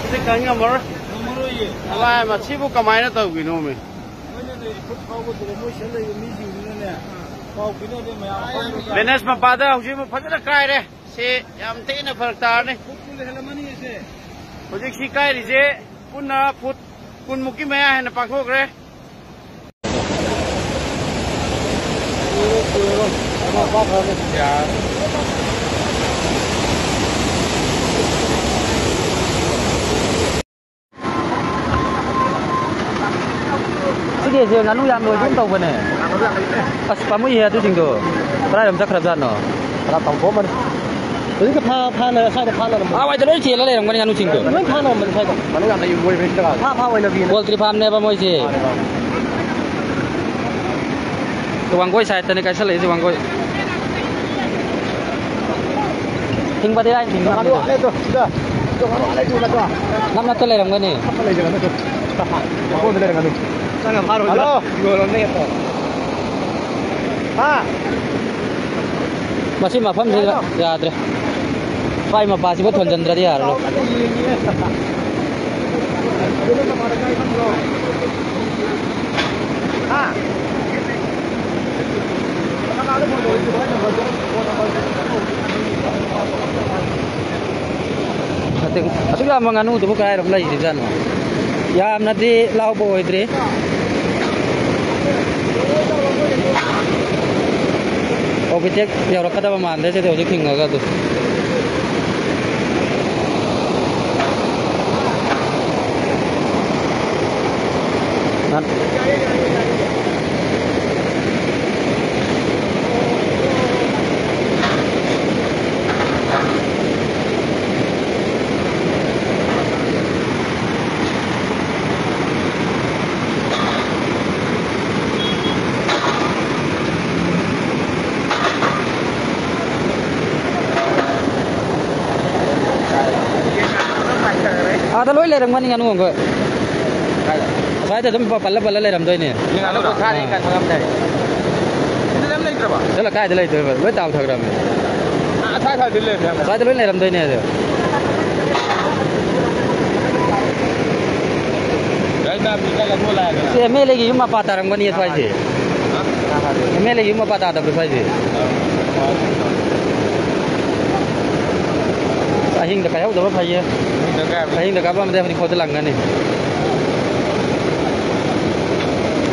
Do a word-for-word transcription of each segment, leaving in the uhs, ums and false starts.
ꯁꯤꯗꯤ ꯀꯟ ꯉꯝꯃꯔꯣꯏ꯫ ꯉꯝꯃꯔꯣꯏꯌꯦ꯫ ꯀꯃꯥꯏ-, ꯃꯁꯤꯕꯨ ꯀꯃꯥꯏꯅ ꯇꯧꯈꯤꯅꯣꯃꯤ? ꯃꯣꯏꯅꯅꯦ, ꯏꯐꯨꯠ ꯐꯥꯎꯕꯗꯨꯗ ꯃꯣꯏ ꯁꯤꯗ ꯂꯩꯕ ꯃꯤꯁꯤꯡꯗꯨꯅꯅꯦ, ꯄꯥꯎ ꯄꯤꯅꯗꯦ ꯃꯌꯥꯝ꯫ ꯕꯦꯅꯦꯁ ꯃꯄꯥꯗ ꯍꯧꯖꯤꯛ ꯑꯃꯨꯛ ꯐꯖꯅ ꯀꯥꯏꯔꯦ꯫ ꯁꯤ ꯌꯥꯝ ꯊꯤꯅ ꯐꯔꯛ ꯇꯥꯔꯅꯤ꯫ ꯐꯨꯠ ꯀꯨꯟ ꯍꯦꯜꯂꯝꯃꯅꯤ ꯑꯁꯦ꯫ ꯍꯧꯖꯤꯛ ꯁꯤ ꯀꯥꯏꯔꯤꯁꯦ ꯄꯨꯟꯅ ꯐꯨꯠ ꯀꯨꯟꯃꯨꯛꯀꯤ ꯃꯌꯥ ꯍꯦꯟꯅ ꯄꯥꯛꯊꯣꯛꯈ꯭ꯔꯦ꯫ ꯁꯤꯒꯤꯁꯦ ꯉꯥꯅꯨ ꯌꯥꯝ ꯂꯣꯏꯒꯨꯝ ꯇꯧꯕꯅꯦ꯫ ꯑꯁ, ꯄꯥꯝꯃꯨꯏꯍꯦ ꯑꯗꯨꯁꯤꯡꯗꯣ꯫ ꯀꯗꯥꯏꯔꯣꯝ ꯆꯠꯈ꯭ꯔꯕꯖꯥꯠꯅꯣ? ꯈꯔ ꯇꯧꯊꯣꯛꯑꯝꯃꯅꯤ꯫ ꯍꯧꯖꯤꯛꯇ ꯐꯥ-, ꯐꯥꯅ-, ꯁ꯭ꯋꯥꯏꯗ ꯐꯥꯅꯔꯝꯕꯅꯤ꯫ ꯑꯥ, ꯋꯥꯏꯗ ꯂꯣꯏ ꯆꯦꯜꯂ ꯂꯩꯔꯝꯒꯅꯤ ꯉꯥꯅꯨꯁꯤꯡꯗꯣ꯫ ꯂꯣꯏ ꯐꯥꯅꯔꯝꯕꯅꯤ ꯁ꯭ꯋꯥꯏꯗ꯫ ꯉꯥꯅꯨ ꯌꯥꯝ ꯂꯩꯕ ꯃꯣꯏ ꯍꯧꯖꯤꯛ ꯖꯒꯥꯗ꯫ ꯐꯥ-, ꯐꯥ ꯑꯣꯏꯅꯕꯤꯅꯤ꯫ ꯄꯣꯜꯇ꯭ꯔꯤ ꯐꯥꯔꯝꯅꯦꯕ ꯃꯣꯏꯁꯦ꯫ ꯃꯥꯅꯦ, ꯃꯥꯅꯦ꯫ ꯋꯥꯡꯒꯣꯏ ꯁꯥꯏꯠꯇꯅꯤ ꯀꯥꯏꯁꯜꯂꯛꯏꯁꯦ, ꯋꯥꯡꯒꯣꯏ꯫ ꯍꯤꯡꯕꯗꯤ ꯂꯥꯏꯅ ꯍꯤꯡꯕ ꯉꯝꯃꯤꯗ꯫ ꯉꯥꯅꯨ ꯑꯥ ꯂꯩꯇꯣ, ꯁꯤꯗ꯫ ꯉꯥꯅꯨ ꯑꯥ ꯂꯩꯇꯣ, ꯅꯠꯇ꯭ꯔꯣ? ꯅꯞ ꯅꯞꯇ ꯂꯩꯔꯝꯒꯅꯤ꯫ ꯅꯞꯄ ꯂꯩꯖꯔꯝꯃꯦ ꯑꯗꯨꯝ꯫ ꯃꯀꯣꯟꯗ ꯂꯩꯔꯝꯒꯅꯤ꯫ ꯆꯪꯉ ꯐꯥꯔꯨꯁꯤꯔꯥ? ꯍꯜꯂꯣ꯫ ꯌꯣꯜꯂꯝꯅꯦ ꯍꯦꯛꯇ꯫ ꯍꯥ? ꯃꯁꯤ ꯃꯐꯝꯁꯤꯗ ꯌꯥꯗ꯭ꯔꯦ꯫ ꯁ꯭ꯋꯥꯏ ꯃꯄꯥꯁꯤꯕꯨ ꯊꯣꯟꯖꯟꯗ꯭ꯔꯗꯤ ꯌꯥꯔꯔꯣꯏ꯫ ꯍꯥ? ꯑꯁꯨꯛ ꯌꯥꯝꯕ ꯉꯥꯅꯨꯗꯨꯕꯨ ꯀꯗꯥꯏꯗ ꯂꯩꯔꯤꯖꯥꯠꯅꯣ? ꯌꯥꯝꯅꯗꯤ ꯂꯥꯎꯕ ꯑꯣꯏꯗ꯭ꯔꯤ꯫ ꯑꯣꯕꯤꯇꯦꯛ ꯌꯧꯔꯛꯀꯗꯕ ꯃꯥꯟꯗꯦ ꯁꯤꯗꯤ ꯍꯧꯖꯤꯛ ꯊꯤꯡꯉꯒ ꯑꯗꯨ꯫ ꯂꯩꯔꯝꯒꯅꯤ ꯉꯥꯅꯨ ꯑꯃꯈꯣꯏ꯫ ꯀꯥꯏꯗ? ꯑꯁ꯭ꯋꯥꯏꯗ ꯑꯗꯨꯝ ꯄꯜꯂ ꯄꯜꯂ ꯂꯩꯔꯝꯗꯣꯏꯅꯦ꯫ ꯉꯥꯅꯨ ꯀꯨꯟꯊ꯭ꯔꯥꯗꯤ ꯑꯥ꯫ ꯀꯟꯕ ꯉꯝꯗꯦ꯫ ꯁꯤꯗ ꯑꯗꯨꯝ ꯂꯩꯇ꯭ꯔꯕꯣ? ꯆꯠꯂ ꯀꯥꯏꯗ ꯂꯩꯗꯣꯏꯕ? ꯂꯣꯏ ꯇꯥꯎꯊꯈ꯭ꯔꯕꯅꯦ꯫ ꯑꯥ, ꯑꯁ꯭ꯋꯥꯏ ꯁ꯭ꯋꯥꯏꯗ ꯂꯩꯔꯝꯃꯦ꯫ ꯑꯁ꯭ꯋꯥꯏꯗ ꯂꯣꯏ ꯂꯩꯔꯝꯗꯣꯏꯅꯦ ꯑꯗꯣ꯫ ꯒꯥꯔꯤ ꯃꯌꯥꯝꯗꯤ ꯀꯥꯏ ꯂꯪꯊꯣꯛ ꯂꯥꯛꯑꯦꯗꯅ꯫ ꯁꯤ ꯑꯦꯝ ꯑꯦꯜ ꯑꯦꯒꯤ ꯌꯨꯝ ꯃꯄꯥ ꯇꯥꯔꯝꯒꯅꯤ ꯁ꯭ꯋꯥꯏꯁꯦ꯫ ꯍꯥ? ꯑꯦꯝ ꯑꯦꯜ ꯑꯦꯒꯤ ꯌꯨꯝ ꯃꯄꯥ ꯇꯥꯗꯕ꯭ꯔꯣ ꯁ꯭ꯋꯥꯏꯁꯦ? ꯑꯍꯤꯡꯗ ꯀꯥꯏꯍꯧꯗꯕ ꯐꯩꯌꯦ꯫ ꯑꯍꯤꯡꯗ ꯀꯥꯏꯕ꯫ ꯑꯍꯤꯡꯗ ꯀꯥꯞꯄꯝꯃꯗꯤ ꯍꯧꯖꯤꯛ ꯐꯥꯎꯗ ꯂꯪꯒꯅꯤ꯫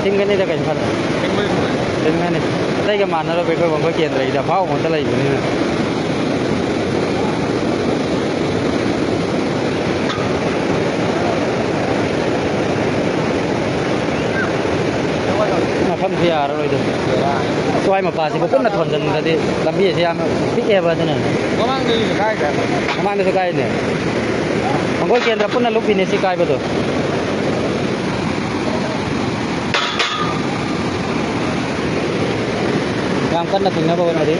ꯊꯤꯡꯒꯅꯤꯗ ꯀꯩꯁꯨ ꯈꯜꯂꯨ꯫ ꯊꯤꯡꯕꯗꯤ ꯊꯤꯡꯒꯅꯤ꯫ ꯊꯤꯡꯒꯅꯤ꯫ ꯑꯇꯩꯒ ꯃꯥꯟꯅꯔꯣꯏ ꯑꯩꯈꯣꯏ ꯋꯥꯡꯒꯣꯏ ꯀꯦꯟꯗ꯭ꯔꯒꯤꯗꯤ ꯑꯐꯥꯎꯕ ꯉꯥꯛꯇ ꯂꯩꯕꯅꯤꯅ꯫ ꯃꯐꯝꯁꯨ ꯌꯥꯔꯔꯣꯏꯗ꯫ ꯁ꯭ꯋꯥꯏ ꯃꯄꯥꯁꯤꯕꯨ ꯄꯨꯟꯅ ꯊꯣꯟꯖꯤꯟꯈ꯭ꯔꯗꯤ ꯂꯝꯕꯤ ꯑꯁꯤ ꯌꯥꯝꯅ ꯄꯤꯛꯑꯦꯕ ꯑꯗꯨꯅꯅꯦ꯫ ꯃꯃꯥꯡꯗꯒꯤꯁꯨ ꯀꯥꯏꯗ? ꯃꯃꯥꯡꯗꯁꯨ ꯀꯥꯏꯅꯦ꯫ ꯋꯥꯡꯒꯣꯏ ꯀꯦꯟꯗ꯭ꯔ ꯄꯨꯟꯅ ꯂꯨꯞꯄꯤꯅꯦ ꯁꯤ ꯀꯥꯏꯕꯗꯣ꯫ ꯌꯥꯝ ꯀꯟꯅ ꯊꯤꯡꯅꯕ ꯍꯣꯠꯅꯔꯤ꯫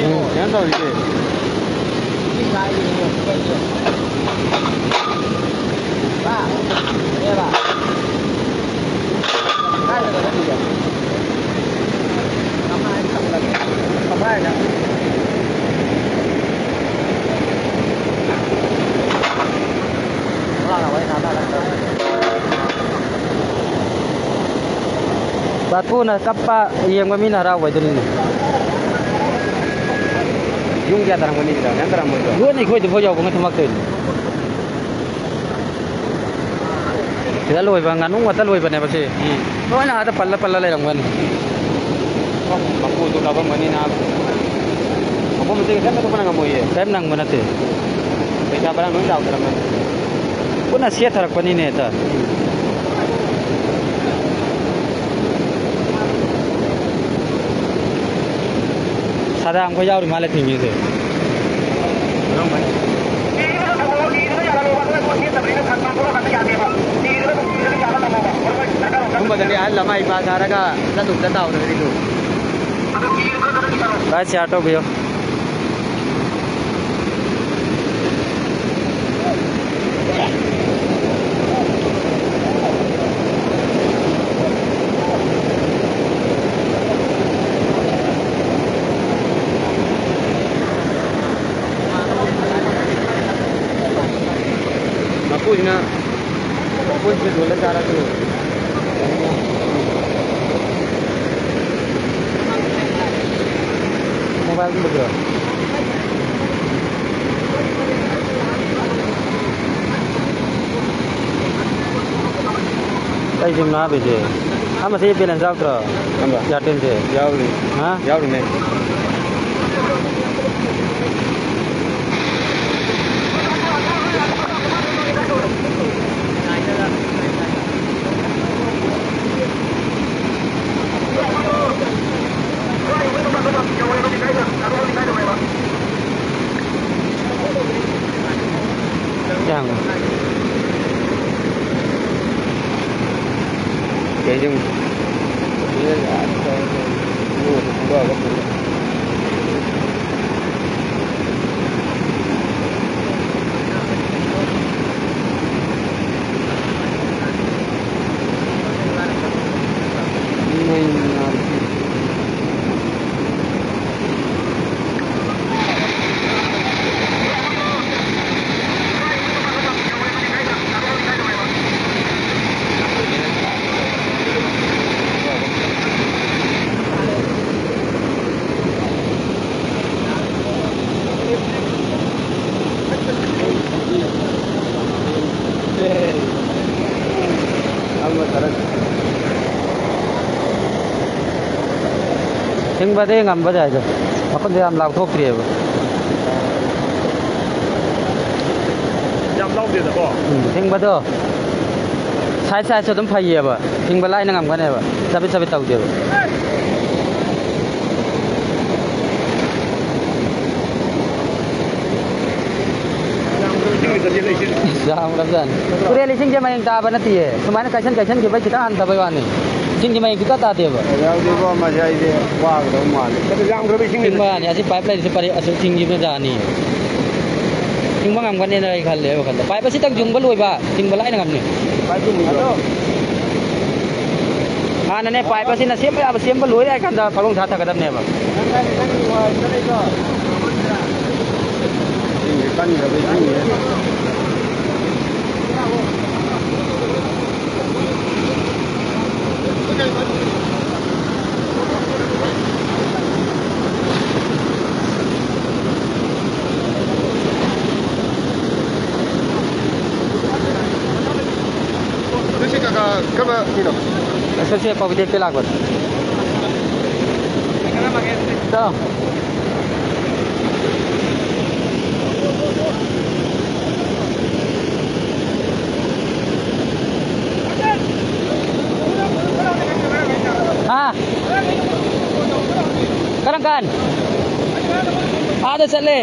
ꯎꯝ, ꯀꯩꯅꯣ ꯇꯧꯔꯤꯁꯦ꯫ ꯕꯥꯄꯨꯅ ꯀꯞꯄ ꯌꯦꯡꯕ ꯃꯤꯅ ꯍꯔꯥꯎꯕ ꯍꯥꯏꯗꯨꯅꯤꯅꯦ꯫ ꯌꯨꯝ ꯀꯌꯥ ꯇꯥꯔꯝꯒꯅꯤ ꯁꯤꯗ? ꯃꯌꯥꯝ ꯇꯥꯔꯝꯃꯣꯏꯗ꯭ꯔꯣ? ꯌꯣꯠꯅ ꯑꯩꯈꯣꯏꯗꯨꯐꯥꯎ ꯌꯧꯕ ꯉꯩ ꯊꯨꯝꯃꯛꯇꯣꯏꯅꯤ꯫ ꯁꯤꯗ ꯂꯣꯏꯕ ꯉꯥꯅꯨ ꯉꯥꯛꯇ ꯂꯣꯏꯕꯅꯦꯕ ꯁꯤ꯫ ꯎꯝ꯫ ꯂꯣꯏꯅ ꯑꯥꯗ ꯄꯜꯂ ꯄꯜꯂ ꯂꯩꯔꯝꯒꯅꯤ꯫ ꯃꯄꯨꯗꯨ ꯀꯥꯄꯝꯒꯅꯤꯅ꯫ ꯃꯄꯨ ꯃꯇꯩꯒ ꯀꯩꯝꯇ ꯊꯣꯛꯄ ꯅꯪꯉꯝꯃꯣꯏꯌꯦ꯫ ꯀꯔꯤꯝ ꯅꯪꯕ ꯅꯠꯇꯦ꯫ ꯄꯩꯁꯥ ꯕꯔꯥ ꯂꯣꯏ ꯇꯥꯎꯊꯔꯝꯃꯅꯤ꯫ ꯄꯨꯟꯅ ꯁꯦꯠꯊꯔꯛꯄꯅꯤꯅꯦ ꯍꯦꯛꯇ꯫ ꯇꯔꯥ ꯑꯃꯈꯛ ꯌꯥꯎꯔꯤ ꯃꯥꯜꯂꯦ ꯊꯤꯡꯉꯤꯁꯦ꯫ ꯁꯨꯝꯕꯗꯗꯤ ꯑꯍꯜ ꯑꯃ ꯍꯩꯄꯥ ꯁꯥꯔꯒ ꯆꯠꯂꯨꯕꯗ ꯇꯥꯎꯗ꯭ꯔꯗꯤꯗꯨ꯫ ꯚꯥꯏ, ꯁꯤꯌꯥꯔ ꯇꯧꯕꯤꯌꯨ꯫ ꯃꯄꯨꯁꯤꯅ ꯃꯄꯨꯁꯤꯅ ꯌꯣꯜꯂ ꯆꯥꯔꯁꯨ꯫ ꯃꯣꯕꯥꯏꯜꯒꯨꯝꯕꯗꯨꯔꯣ? ꯑꯩ ꯁꯤꯝ ꯍꯥꯞꯄꯤꯁꯦ꯫ ꯑꯃꯁꯦ ꯕꯦꯂꯦꯟꯁ ꯌꯥꯎꯗ꯭ꯔꯣ? ꯀꯔꯝꯕ? ꯑꯦꯌꯥꯔꯇꯦꯜꯁꯦ꯫ ꯌꯥꯎꯔꯤ꯫ ꯍꯥ? ꯌꯥꯎꯔꯤꯅꯦ꯫ ꯌꯥꯡꯉꯣ꯫ ꯀꯩꯁꯨ ꯊꯤꯡꯕꯗꯤ ꯉꯝꯕ ꯌꯥꯏꯗ꯫ ꯃꯈꯨꯟꯗꯣ ꯌꯥꯝ ꯂꯥꯎꯊꯣꯛꯇ꯭ꯔꯤꯑꯕ꯫ ꯌꯥꯝ ꯂꯥꯎꯗꯦꯗꯀꯣ? ꯎꯝ, ꯊꯤꯡꯕꯗꯣ ꯁꯥꯏꯠ ꯁꯥꯏꯠꯁꯨ ꯑꯗꯨꯝ ꯐꯩꯌꯦꯕ꯫ ꯊꯤꯡꯕ ꯂꯥꯏꯅ ꯉꯝꯒꯅꯦꯕ꯫ ꯆꯕꯤꯠ ꯆꯕꯤꯠ ꯇꯧꯗꯦꯕ꯫ ꯌꯥꯝꯈ꯭ꯔꯕꯖꯥꯠꯅꯤ꯫ ꯇꯨꯔꯦꯜ ꯏꯁꯤꯡꯁꯦ ꯃꯌꯦꯡ ꯇꯥꯕ ꯅꯠꯇꯦꯌꯦ, ꯁꯨꯃꯥꯏꯅ ꯀꯥꯏꯁꯟ ꯀꯥꯏꯁꯟꯈꯤꯕꯩ ꯈꯤꯇꯪ ꯍꯟꯊꯕꯩ ꯋꯥꯅꯤ꯫ ꯏꯁꯤꯡꯁꯦ ꯃꯌꯦꯡ ꯁꯨꯡꯇꯥ ꯇꯥꯗꯦꯕ꯫ ꯌꯥꯎꯗꯦꯀꯣ, ꯃꯁꯤ ꯑꯩꯗꯤ ꯋꯥꯒꯗꯧ ꯃꯥꯜꯂꯦ꯫ ꯀꯩꯅꯣ ꯌꯥꯝꯈ꯭ꯔꯕ ꯏꯁꯤꯡ ꯏꯁꯤꯡ ꯃꯌꯥꯅꯤ꯫ ꯑꯁꯤ ꯄꯥꯏꯞ ꯂꯩꯔꯤꯁꯦ ꯄꯔꯦ-, ꯑꯁꯤ ꯆꯤꯡꯈꯤꯕ ꯖꯥꯠꯅꯤ꯫ ꯆꯤꯡꯕ ꯉꯝꯒꯅꯦꯅ ꯑꯩ ꯈꯜꯂꯦ ꯋꯥꯈꯜꯗ꯫ ꯄꯥꯏꯞ ꯑꯁꯤꯇꯪ ꯌꯨꯡꯕ ꯂꯣꯏꯕ, ꯆꯤꯡꯕ ꯂꯥꯏꯅ ꯉꯝꯅꯤ꯫ ꯄꯥꯏꯞ ꯌꯨꯡꯕ꯫ ꯍꯥꯟꯅꯅꯦ, ꯄꯥꯏꯞ ꯑꯁꯤꯅ ꯁꯦꯝꯕ ꯌꯥꯕ ꯁꯦꯝꯕ ꯂꯣꯏꯔꯦ ꯍꯥꯏ ꯀꯥꯟꯗ ꯐꯥꯂꯣꯡ ꯁꯥ ꯊꯥꯒꯗꯕꯅꯦꯕ꯫ ꯏꯁꯤꯡꯁꯦ ꯀꯟꯈ꯭ꯔꯕ ꯏꯁꯤꯡꯅꯦ꯫ ꯁꯤ ꯀꯀꯥ ꯀꯔꯝꯕ ꯃꯤꯅꯣ? ꯑꯁ, ꯁꯤ ꯄꯥꯎꯗꯦꯛꯇ ꯂꯥꯛꯄꯅꯦ꯫ ꯆꯥꯎ꯫ ꯍꯥ? ꯀꯔꯝ ꯀꯥꯟ? ꯑꯥꯗ ꯆꯠꯂꯦ꯫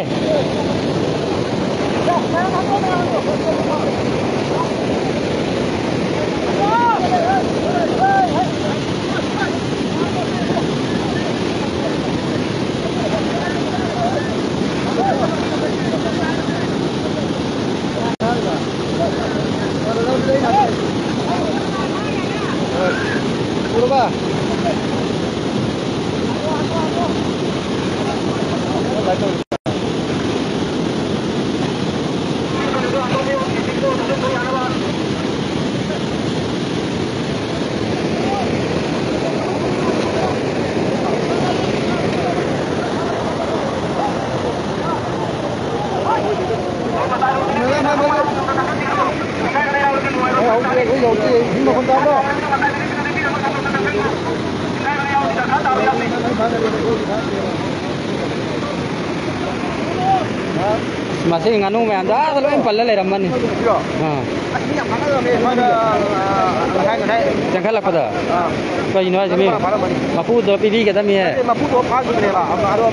ꯃꯁꯤ ꯉꯥꯅꯨ ꯃꯌꯥꯝꯗꯣ ꯑꯥꯗ ꯂꯣꯏ ꯄꯜꯂ ꯂꯩꯔꯝꯃꯅꯤ꯫ ꯁꯤꯔꯣ? ꯑꯥ꯫ ꯑꯁ, ꯃꯤ ꯌꯥꯝ ꯐꯥꯅꯔꯝꯃꯦ꯫ ꯁ꯭ꯋꯥꯏꯗ, ꯑꯥ, ꯉꯁꯥꯏ, ꯉꯁꯥꯏ꯫ ꯆꯦꯟꯈꯠꯂꯛꯄꯗ꯫ ꯑꯥ꯫ ꯀꯩꯅꯣ ꯍꯥꯏꯁꯦ, ꯃꯤ ꯐꯥꯔꯝꯃꯅꯤ꯫ ꯃꯄꯨꯗꯣ ꯄꯤꯕꯤꯒꯗꯕꯅꯤꯍꯦ꯫ ꯅꯠꯇꯦ, ꯃꯄꯨꯗꯣ ꯐꯥꯈꯤꯕꯅꯦꯕ꯫ ꯑꯗꯣ, ꯑꯗꯣ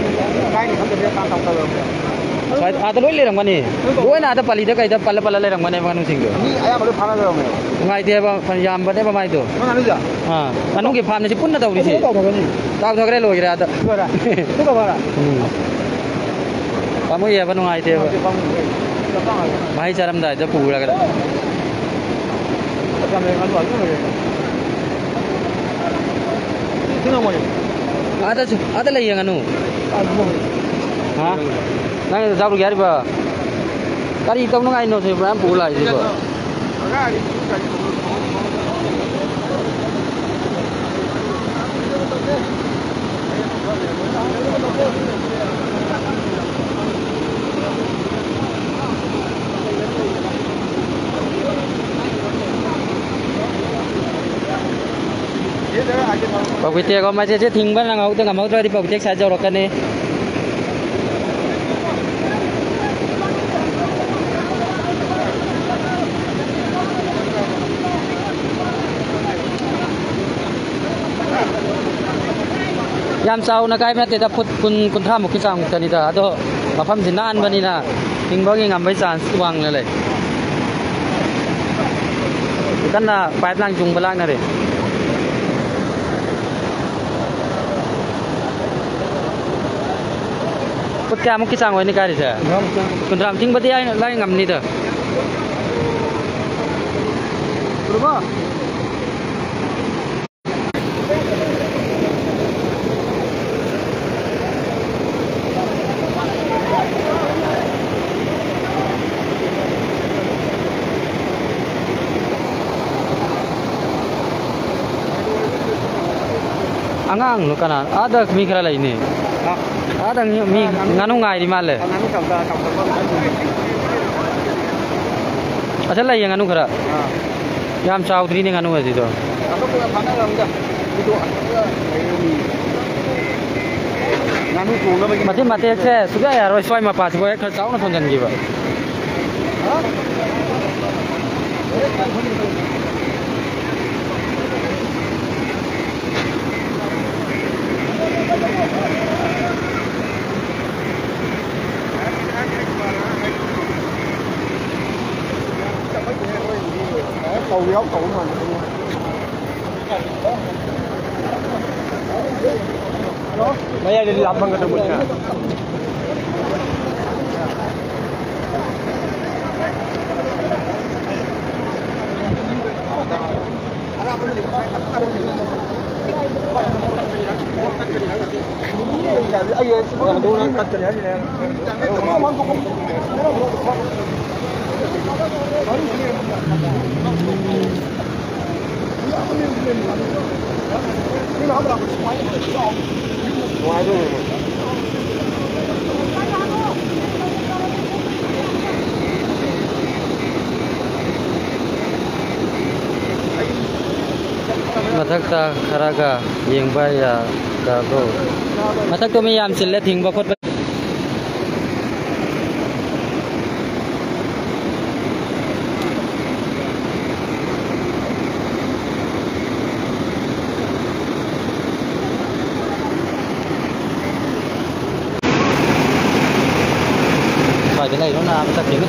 ꯀꯥꯏꯅꯤ ꯈꯪꯗꯕꯤꯗ ꯇꯥꯟ ꯇꯧ ꯇꯧꯔꯝꯃꯦ꯫ ꯁ꯭ꯋꯥꯏꯗ, ꯑꯥꯗ ꯂꯣꯏ ꯂꯩꯔꯝꯒꯅꯤ꯫ ꯂꯣꯏꯅ ꯑꯥꯗ ꯄꯜꯂꯤꯗ ꯀꯩꯗ ꯄꯜꯂ ꯄꯜꯂ ꯂꯩꯔꯝꯒꯅꯦꯕ ꯉꯥꯅꯨꯁꯤꯡꯗꯣ꯫ ꯃꯤ ꯑꯌꯥꯝꯕ ꯂꯣꯏ ꯐꯥꯅꯈ꯭ꯔꯕꯅꯦ꯫ ꯅꯨꯡꯉꯥꯏꯇꯦꯕ, ꯐꯅ ꯌꯥꯝꯕꯅꯦꯕ ꯃꯥꯏꯗꯣ꯫ ꯅꯪ ꯉꯥꯅꯨꯁꯦ? ꯑꯥ, ꯉꯥꯅꯨꯒꯤ ꯐꯥꯝꯅꯦ ꯁꯤ ꯄꯨꯟꯅ ꯇꯧꯔꯤꯁꯦ꯫ ꯄꯨꯟꯅ ꯇꯧꯔꯒꯅꯤ꯫ ꯇꯥꯎꯊꯈ꯭ꯔꯦ, ꯂꯣꯏꯈ꯭ꯔꯦ ꯑꯥꯗ꯫ ꯂꯣꯏꯔꯦ? ꯁꯤ ꯇꯧꯈ꯭ꯔꯦ? ꯎꯝ꯫ ꯄꯥꯝꯃꯨꯏꯌꯦꯕ, ꯅꯨꯡꯉꯥꯏꯇꯦꯕ꯫ ꯄꯥꯝꯃꯨꯏꯌꯦ꯫ ꯆꯞ ꯃꯥꯟꯅꯔꯦ꯫ ꯃꯍꯩ ꯆꯥꯔꯝꯗꯥꯏꯗ ꯄꯨꯈ꯭ꯔꯒ꯫ ꯌꯥꯝ ꯂꯩ, ꯉꯥꯅꯨ ꯑꯗꯨꯝ ꯂꯩꯔꯦ꯫ ꯁꯤ ꯉꯝꯃꯣꯏ꯫ ꯑꯥꯗꯁꯨ, ꯑꯥꯗ ꯂꯩꯌꯦ ꯉꯥꯅꯨ꯫ ꯑꯥ, ꯑꯗꯨꯝ ꯂꯩ꯫ ꯍꯥ? ꯅꯪ ꯆꯥꯔꯨꯒꯦ ꯍꯥꯏꯔꯤꯕ? ꯀꯔꯤ ꯇꯧꯅꯉꯥꯏꯅꯣ ꯁꯤ ꯃꯌꯥꯝ ꯄꯨ ꯂꯥꯛꯏꯁꯤꯕꯣ? ꯄꯥꯎꯀꯤꯇꯦꯛ, ꯑꯣ, ꯃꯆꯦꯁꯦ ꯊꯤꯡꯕ ꯅꯪꯍꯧꯗ-, ꯉꯝꯍꯧꯗ꯭ꯔꯗꯤ ꯄꯥꯎꯀꯤꯇꯦꯛ ꯁꯥꯏꯠ ꯌꯧꯔꯛꯀꯅꯤ꯫ ꯌꯥꯝ ꯆꯥꯎꯅ ꯀꯥꯏꯕ ꯅꯠꯇꯦꯗ, ꯐꯨꯠ ꯀꯨꯟ, ꯀꯨꯟꯊ꯭ꯔꯥ ꯃꯨꯛꯀꯤ ꯆꯥꯡ ꯃꯨꯛꯇꯅꯤꯗ꯫ ꯑꯗꯣ ꯃꯐꯝꯁꯤ ꯅꯥꯟꯕꯅꯤꯅ ꯍꯤꯡꯕꯒꯤ ꯉꯝꯕꯒꯤ ꯆꯥꯟꯁ ꯋꯥꯡꯅ ꯂꯩ꯫ ꯀꯟꯅ ꯄꯥꯏꯞ ꯂꯥꯏꯟ ꯆꯨꯡꯕ ꯂꯥꯛꯅꯔꯦ꯫ ꯐꯨꯠ ꯀꯌꯥꯃꯨꯛꯀꯤ ꯆꯥꯡ ꯑꯣꯏꯅꯤ ꯀꯥꯏꯔꯤꯁꯦ? ꯀꯨꯟꯊ꯭ꯔꯥꯃꯨꯛ ꯆꯥꯡ꯫ ꯀꯨꯟꯊ꯭ꯔꯥꯃꯨꯛ ꯊꯤꯡꯕꯗꯤ ꯑꯩꯅ ꯂꯥꯏ ꯉꯝꯅꯤꯗ꯫ ꯎꯔꯕꯣ? ꯑꯉꯥꯡꯂꯣ ꯀꯅꯥ? ꯑꯥꯗ ꯃꯤ ꯈꯔ ꯂꯩꯅꯦ꯫ ꯍꯥ? ꯑꯥꯗ ꯃꯤ, ꯃꯤ ꯑꯥ, ꯉꯥꯅꯨ ꯉꯥꯅꯨ ꯉꯥꯏꯔꯤ ꯃꯥꯜꯂꯦ꯫ ꯑꯥ, ꯉꯥꯅꯨ ꯀꯞꯇ, ꯀꯞꯇ, ꯀꯞꯇ꯫ ꯑꯁꯤꯗ ꯂꯩꯌꯦ ꯉꯥꯅꯨ ꯈꯔ꯫ ꯑꯥ꯫ ꯌꯥꯝ ꯆꯥꯎꯗ꯭ꯔꯤꯅꯦ ꯉꯥꯅꯨ ꯑꯁꯤꯗꯣ꯫ ꯑꯇꯣꯞꯄꯒ ꯐꯥꯅꯔꯝꯗ꯫ ꯑꯗꯨꯗꯣ ꯑꯇꯣꯞꯄꯒ ꯂꯩꯔꯝꯃꯤ꯫ ꯉꯥꯅꯨ ꯊꯣꯡꯅꯕꯒꯤ ꯃꯇꯦꯛ ꯃꯇꯦꯛꯁꯦ ꯁꯨꯛꯌꯥ ꯌꯥꯔꯣꯏ꯫ ꯁ꯭ꯋꯥꯏ ꯃꯄꯥꯁꯤꯕꯨ ꯍꯦꯛ ꯈꯔ ꯆꯥꯎꯅ ꯊꯣꯟꯖꯟꯈꯤꯕ꯫ ꯌꯥꯎ ꯇꯧꯕ ꯃꯥꯜꯂꯦ꯫ ꯃꯌꯥꯏꯗꯗꯤ ꯂꯥꯝ ꯐꯪꯒꯗꯕ ꯃꯣꯏꯅ꯫ ꯃꯊꯛꯇ ꯈꯔꯒ ꯌꯦꯡꯕ ꯌꯥꯗꯕ꯭ꯔꯣ? ꯃꯊꯛꯇꯣ ꯃꯤ ꯌꯥꯝ ꯆꯤꯜꯂꯦ, ꯊꯤꯡꯕ ꯈꯣꯠꯄ꯫ ꯀꯥꯏꯗ ꯂꯩꯅꯣ ꯅꯥꯕ ꯆꯠꯈꯤꯅꯤ꯫